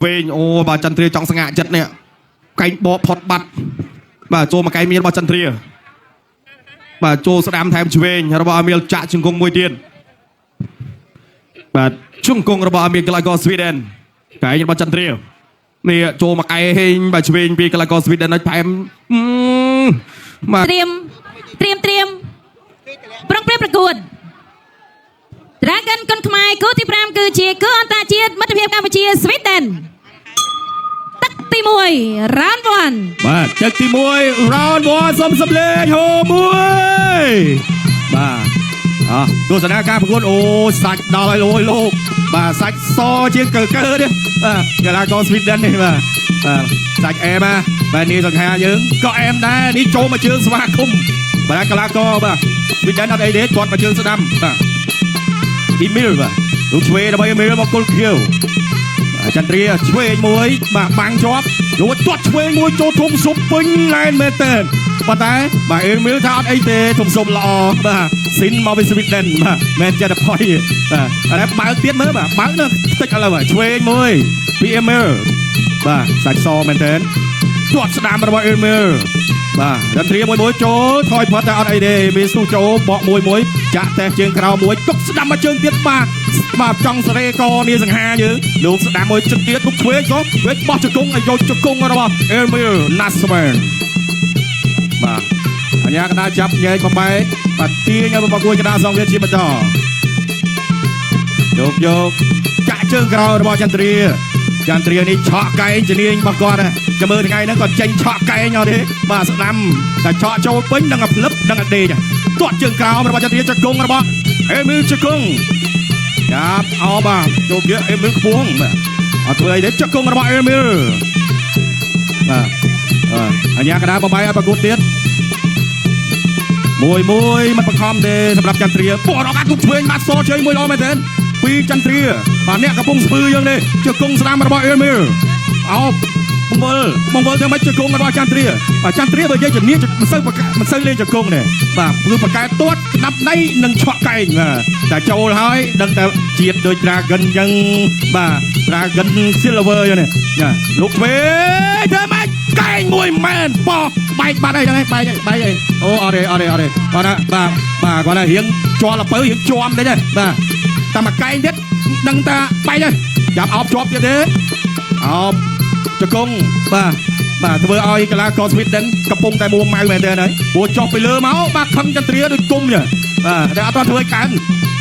វិញអូបាទចន្ទ្រាចង់សងាក់ចិត្តនេះកែងបកផុតបាត់បាទចូលមកកែងមានរបស់ចន្ទ្រាបាទចូលស្ដាំថែមឆ្វេងរបស់អាមៀលចាក់ជង្គង់មួយទៀតបាទជង្គង់របស់អាមៀលកីឡាករស្វីដេនកែងរបស់ចន្ទ្រានេះចូលមកកែងបាទឆ្វេងពីកីឡាករស្វីដេនឲ្យផែមបាទ ត្រៀមត្រៀមត្រៀមប្រុងប្រៀបប្រកួត Dragon គុនខ្មែរគូទី5គឺជាគូអន្តរជាតិមិត្តភាពកម្ពុជាស្វីដេនទឹកទី1 round 1 បាទទឹកទី1 round 1សុំសំលេងហូមួយបាទអោះទស្សនាការប្រកួតអូសាច់ដល់ហើយលោកអើយលោកបាទសាច់សជាងកើកើនេះបាទកីឡាករស្វីដេននេះបាទបាទសាច់អែមណាបាទនេះសង្ហាយើងក៏អែមដែរនេះចូលមកជើងស្វាគមន៍បាទកីឡាករបាទស្វីដេនអត់អីទេគាត់មកជើងស្ដាំបាទអ៊ីមីលបាទលោកឆ្វេដើម្បីអ៊ីមីលមកគល់ខៀវ ចន្ទ្រាឆ្វេងមួយបាទបាំងជាប់រួចទាត់ឆ្វេងមួយចូលធំស៊ុបពេញឡែនមែនតើប៉ុន្តែបាទអេមីលថាអត់អីទេធំស៊ុបល្អបាទស៊ីនមកពីស្វីដេនបាទមែនចិត្តផុយបាទអរបើកទៀតមើលបាទបើកនៅតិចឥឡូវបាទឆ្វេងមួយពីអេមីលបាទសាច់សមែនតើទាត់ស្ដាំរបស់អេមីលបាទចន្ទ្រាមួយមួយចូលថយផុតតែអត់អីទេមានស្ទុះចូលបកមួយមួយចាក់តេះជើងក្រោមមួយទុកស្ដាំមកជើងទៀតបាទបាទចង់សេរីកនាសង្ហាយើងលោកស្ដាំមួយជឹកទៀតទុកឆ្វេងសោះវិញបោះជង្គង់ឲ្យយកជង្គង់របស់អេមីលណាស្មែនបាទអញ្ញាកណ្ដាលចាប់ញែកបំបែកបាទទាញឲ្យប្រគួយកណ្ដាលសងវាជាបន្តយកយកចាក់ជើងក្រោយរបស់ចន្ទ្រាចន្ទ្រានេះឆក់កែងជំនាញរបស់គាត់ណាចាំមើលថ្ងៃហ្នឹងគាត់ចេញឆក់កែងអត់ទេបាទស្ដាំតែឆក់ចូលពេញនឹងផ្លឹបនឹងដេកទាត់ជើងក្រោមរបស់ចន្ទ្រាជង្គង់របស់អេមីលជង្គង់ចាប់អោបាទចូលវាអេមីលខ្ពងបាទអត់ធ្វើអីទេជង្គង់របស់អេមីលបាទបាទអញ្ញាកណ្ដាលបំបីឲ្យប្រកួតទៀតមួយមួយមិនបង្ខំទេសម្រាប់ចន្ទ្រាពណ៌រកអាគុកឆ្វេងបាទសជ័យមួយល្អមែនទែនពីចន្ទ្រាបាទអ្នកកំពុងស្ពឺយើងនេះជង្គង់ស្ដាំរបស់អេមីលអោបង្វិលបង្វិលទៅមិនជង្គង់របស់ចន្ទ្រាបាទចន្ទ្រាបើនិយាយជំនាញមិនសូវមិនសូវលេងជង្គង់ទេបាទគឺប្រកែទាត់ក្តាប់ដៃនិងឆក់កែងបាទតែចូលហើយដឹងតែជាតិដូច Dragon អញ្ចឹងបាទ Dragon Silver អញ្ចឹងនេះណាលោកឆ្វេងធ្វើម៉េចកែងមួយមែនបោះបែកបាត់អីហ្នឹងឯងបែកបែកអីអូអត់ទេអត់ទេអត់ទេគាត់ណាបាទបាទគាត់ណារៀងជាប់លពៅរៀងជាប់តិចទេបាទតែមកកែងទៀតដឹងតាបែកហើយចាប់អោបជាប់ទៀតទេអោបជង្គង់បាទបាទធ្វើឲ្យកីឡាករស្វីដេនកំពុងតែមួម៉ៅមែនទេហើយព្រោះចុះពីលើមកបាទខឹងចន្ទ្រាដូចគុំចឹងបាទតែអត់ទាន់ធ្វើឲ្យកើន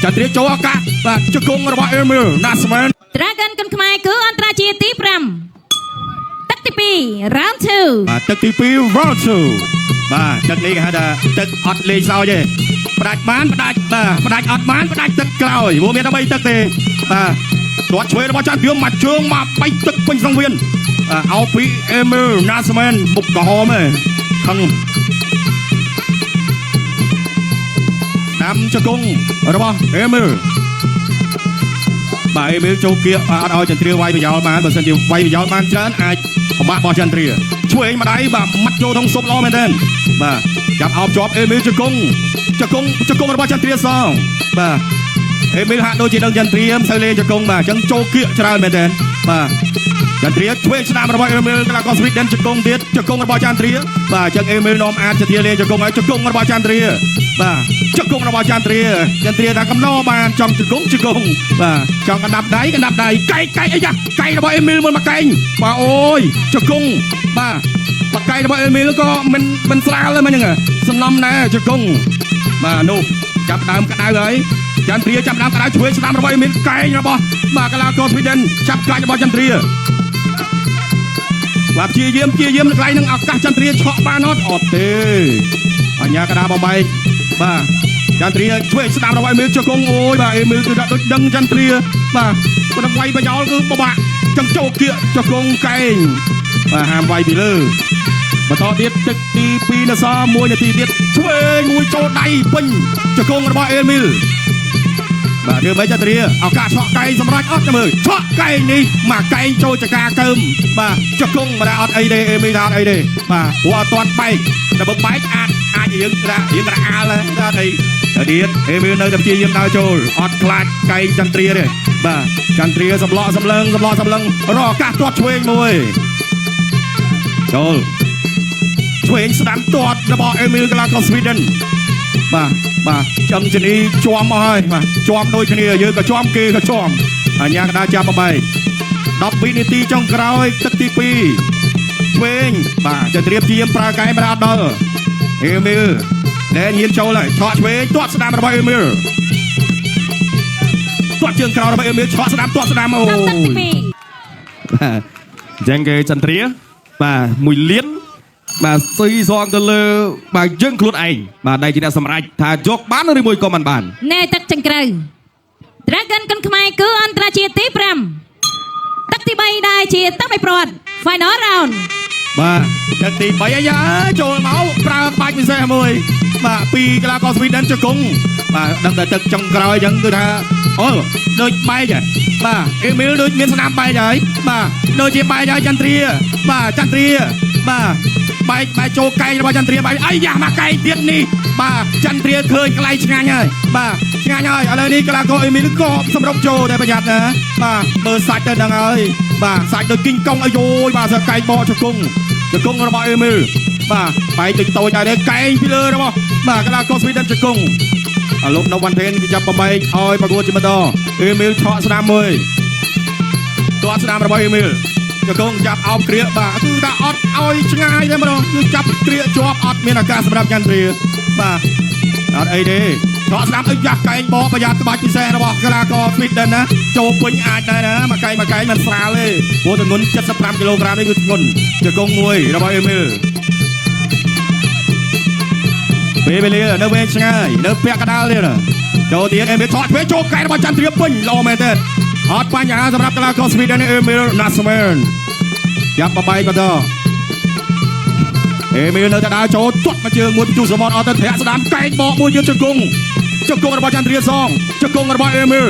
ចន្ទ្រាចូលឱកាសបាទជង្គង់របស់អេមីលណាស្មែន Dragon គុនខ្មែរគូអន្តរជាតិទី5ទឹកទី2 round 2 បាទទឹកទី2 round 2បាទទឹកនេះគេហៅថាទឹកអត់លេងសើចទេផ្ដាច់បានផ្ដាច់បាទផ្ដាច់អត់បានផ្ដាច់ទឹកក្រោយព្រោះមានតែ3ទឹកទេបាទទាត់ឆ្វេងរបស់ចន្ទវាមកជើងមកបែកទឹកពេញសង្វៀនបាទអោពីអេមីលណាស្មែនមុខក្រហមឯងខឹងដាំជង្គង់របស់អេមីលបាទអេមីលចូលគៀកអត់ឲ្យចន្ទ្រាវាយប្រយោលបានបើសិនជាវាយប្រយោលបានច្រើនអាចពិបាករបស់ចន្ទ្រាឆ្វេងម្ដាយបាទម៉ាត់ចូលក្នុងស៊ុបល្អមែនទែនបាទចាប់អោបជាប់អេមីលជង្គង់ជង្គង់ជង្គង់របស់ចន្ទ្រាសងបាទអេមីលហាក់ដូចជាដឹងចន្ទ្រាមិនសូវលេងជង្គង់បាទអញ្ចឹងចូលគៀកច្រើនមែនទែនបាទចន្ទ្រាឆ្វេងស្ដាំរបស់អេមីលកីឡាករស្វីដេនជង្គង់ទៀតជង្គង់របស់ចន្ទ្រាបាទអញ្ចឹងអេមីលនាំអាចជាធាលេងជង្គង់ហើយជង្គង់របស់ចន្ទ្រាបាទជង្គង់របស់ចន្ទ្រាចន្ទ្រាថាកំណោបានចង់ជង្គង់ជង្គង់បាទចង់កណ្ដាប់ដៃកណ្ដាប់ដៃកែកកែកអីយ៉ាកែករបស់អេមីលមួយមកកែងបាទអូយជង្គង់បាទបកែករបស់អេមីលក៏មិនមិនស្រាលទេមិញហ្នឹងសំណំដែរជង្គង់បាទនោះចាប់ដើមក្តៅហើយចន្ទ្រាចាប់ដើមក្តៅឆ្វេងស្ដាំរបស់អេមីលកែងរបស់បាទកីឡាករស្វីដេនចាប់កាច់របស់ចន្ទ្រាបាទព្យាយាមព្យាយាមនៅកន្លែងហ្នឹងឱកាសចន្ទ្រាឆក់បានអត់អត់ទេអញ្ញាកដាបំបែកបាទចន្ទ្រាឆ្វេងស្ដាំរបស់អេមីលជង្គង់អូយបាទអេមីលគឺដាក់ដូចដឹងចន្ទ្រាបាទគាត់វាយបយោលគឺពិបាកចឹងចូលគៀកជង្គង់កែងបាទហាមវាយពីលើបន្តទៀតទឹកទី2នៅសល់1នាទីទៀតឆ្វេងមួយចូលដៃពេញជង្គង់របស់អេមីល បាទធ្វើម៉េចចន្ទ្រាឱកាសឆក់កែងសម្រាប់អត់ទៅមើលឆក់កែងនេះមកកែងចូលចកាកើមបាទជង្គង់មិនដែរអត់អីទេអេមីថាអត់អីទេបាទព្រោះអត់ទាន់បែកតែបើបែកអាចអាចរៀងក្រារៀងក្រាអាលដែរអត់អីទៅទៀតអេមីនៅតែព្យាយាមដើរចូលអត់ខ្លាចកែងចន្ទ្រាទេបាទចន្ទ្រាសម្លក់សម្លឹងសម្លក់សម្លឹងរកឱកាសទាត់ឆ្វេងមួយចូលឆ្វេងស្ដាំទាត់របស់អេមីលកីឡាករស្វីដិនបាទបាទចំជនីជាំអស់ហើយបាទជាំដូចគ្នាយើងក៏ជាំគេក៏ជាំអញ្ញាកដាចាប់បបែក10វិនាទីចុងក្រោយទឹកទី2ឆ្វេងបាទចន្ទ្រាព្យាយាមប្រើកែមិនអត់ដល់អេមីលណែញៀនចូលហើយឆក់ឆ្វេងទាត់ស្ដាំរបស់អេមីលទាត់ជើងក្រោយរបស់អេមីលឆក់ស្ដាំទាត់ស្ដាំអូ តាមទឹកទី យ 2 បាទអញ្ចឹងគេចន្ទ្រាបាទមួយលៀនបាទសុយសងទៅលើបាទយើងខ្លួនឯងបាទដែលជាអ្នកសម្រេចថាយកបានឬមួយក៏មិនបាន ណែទឹកចង្ក្រៅ Dragon គុនខ្មែរគឺអន្តរជាតិទី5ទឹកទី3ដែលជាទឹកបីព្រាត់ Final round បាទទឹកទី3អាយ៉ាចូលមកប្រើបាច់ពិសេសមួយបាទពីកីឡាករស្វីដិនជង្គង់បាទដឹងតែទឹកចុងក្រោយអញ្ចឹងគឺថាអូដូចបែកហ៎បាទអេមីលដូចមានស្នាមបែកហើយបាទដូចជាបែកហើយចន្ទ្រាបាទចន្ទ្រាបាទបែកបែកចូលកែងរបស់ចន្ទ្រាបែកអាយ៉ាមកកែងទៀតនេះបាទចន្ទ្រាឃើញកន្លែងឆ្ងាញ់ហើយបាទឆ្ងាញ់ហើយឥឡូវនេះកីឡាករអេមីលក៏សម្រុកចូលតែប្រយ័ត្នណាបាទមើលសាច់ទៅដឹងហើយបាទសាច់ដូចគីងកុងអាយយបាទសកែងបកជង្គង់ជង្គង់របស់អេមីលបាទបែកតិចតូចហើយទេកែងពីលើរបស់បាទកីឡាករស្វីដិនជង្គង់អាលោកនៅវ៉ាន់ថេនគេចាប់បំបែកឲ្យប្រកួតជាបន្តអេមីលឆក់ស្ដាំមួយទាត់ស្ដាំរបស់អេមីលជង្គង់ចាប់អោបគ្រាកបាទគឺថាអត់ឲ្យឆ្ងាយទេម្ដងគឺចាប់គ្រាកជាប់អត់មានឱកាសសម្រាប់ចន្ទ្រាបាទអត់អីទេឆក់ស្ដាំអីយ៉ាស់កែងបកប្រយ័ត្នក្បាច់ពិសេសរបស់កីឡាករស្វីដិនណាចូលពេញអាចដែរណាមួយកែងមួយកែងមិនស្រាលទេព្រោះទម្ងន់75គីឡូក្រាមនេះគឺធ្ងន់ជង្គង់មួយរបស់អេមីលពេលវេលានៅវែងឆ្ងាយនៅពាក់កណ្ដាលទៀតចូលទៀតអេមីលថតឆ្វេងចូលកែរបស់ចន្ទ្រាពេញល្អមែនទេអត់បញ្ហាសម្រាប់កីឡាករស្វីដិនអេមីលណាស្មែនចាប់បបែកបន្តអេមីលនៅតែដើរចូលទាត់មកជើងមួយបញ្ជុះសមុទ្រអត់ទៅធាក់ស្ដាំកែងបកមួយទៀតជង្គង់ជង្គង់របស់ចន្ទ្រាសងជង្គង់របស់អេមីល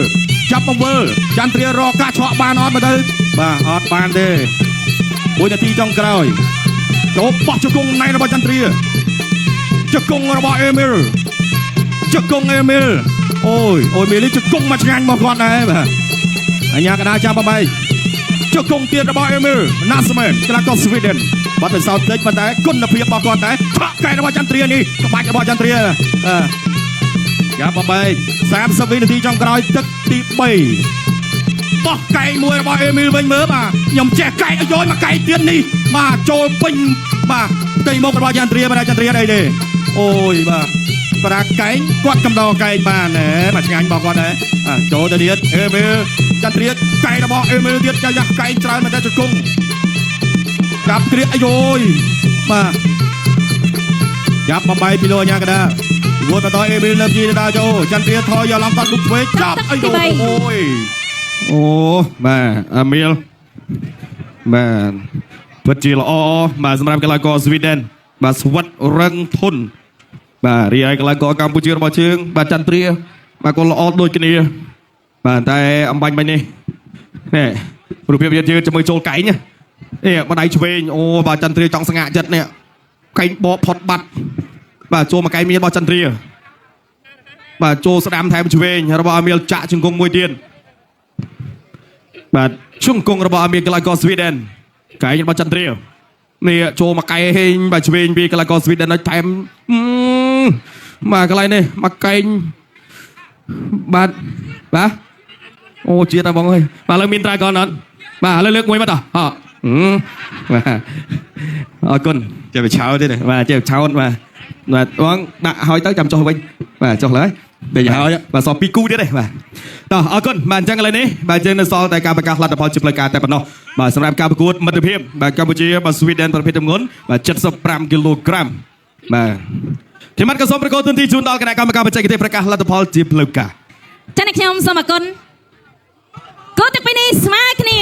ចាប់បង្វិលចន្ទ្រារកការឆក់បានអត់មើលទៅបាទអត់បានទេមួយនាទីចុងក្រោយចូលបោះជង្គង់ណៃរបស់ចន្ទ្រាជង្គង់របស់អេមីលជង្គង់អេមីលអូយអូយមីលនេះជង្គង់មកឆ្ងាញ់របស់គាត់ដែរបាទអញ្ញាកដាចាប់បបែកជង្គង់ទៀតរបស់អេមីលណាស្មែនកីឡាករស្វីដិនបាត់ទៅសោតតិចប៉ុន្តែគុណភាពរបស់គាត់ដែរឆក់កែរបស់ចន្ទ្រានេះក្បាច់របស់ចន្ទ្រាអឺយ៉ាបបែក30វិនាទីចុងក្រោយទឹកទី3បោះកែងមួយរបស់អេមីលវិញមើលបាទខ្ញុំចេះកែងឲ្យយមកកែងទៀតនេះបាទចូលពេញបាទផ្ទៃមុខរបស់ចន្ទ្រាបាទចន្ទ្រាអីទេអូយបាទប្រាកែងគាត់កំដរកែងបានណែបាទឆ្ងាញ់របស់គាត់ដែរចូលទៅទៀតអេមីលចន្ទ្រាកែងរបស់អេមីលទៀតយ៉ាកែងច្រើនមែនតើជង្គង់ចាប់គ្រាអាយយបាទចាប់បំបីពីលោអញ្ញាកដាវត្តបន្តអេមីលនៅជីដល់ចូលចន្ទ្រាថយយកឡងគាត់លុកឆ្វេងចាប់អាយអូយ អូបាទអាមីលបាទពិតជាល្អបាទសម្រាប់កីឡាករស្វីដិនបាទស្វិតរឹងធន់បាទរីឯកីឡាករកម្ពុជារបស់ជើងបាទចន្ទ្រាបាទក៏ល្អដូចគ្នាបាទតែអំបញ្ញមិញនេះនេះរូបភាពយឺតៗជាមួយចូលកែងនេះបដៃឆ្វេងអូបាទចន្ទ្រាចង់សងាក់ចិត្តនេះកែងបកផុតបាត់បាទចូលមកកែងមានរបស់ចន្ទ្រាបាទចូលស្ដាំថែមឆ្វេងរបស់អាមីលចាក់ជង្គង់មួយទៀតបាទជង្គង់របស់អាមីលកីឡាករស្វីដិនកែងរបស់ចន្ទ្រានេះចូលមកកែងបាទឆ្វេងពីកីឡាករស្វីដិនឲ្យថែមបាទកន្លែងនេះមកកែងបាទបាទអូជាតិណាបងអើយបាទឥឡូវមាន Dragon អត់បាទឥឡូវលើកមួយមកតោះហ៎បាទអរគុណ ចេះបឆោទេ បាទចេះឆោតបាទបាទបងដាក់ហើយទៅចាំចុះវិញបាទចុះឡើយ តែហើយ បាទសល់ពីរគូទៀតទេបាទតោះអរគុណបាទអញ្ចឹងឥឡូវនេះបាទយើងនៅសល់តែការប្រកាសលទ្ធផលជាផ្លូវការតែប៉ុណ្ណោះបាទសម្រាប់ការប្រកួតមិត្តភាពបាទកម្ពុជាបាទស្វីដិនប្រភេទទម្ងន់បាទ75គីឡូក្រាមបាទខ្ញុំបាទក៏សូមប្រកួតទូនទីជូនដល់គណៈកម្មការបច្ចេកទេសប្រកាសលទ្ធផលជាផ្លូវការ ចា៎អ្នកខ្ញុំសូមអរគុណគូទឹកពីរនេះស្មើគ្នា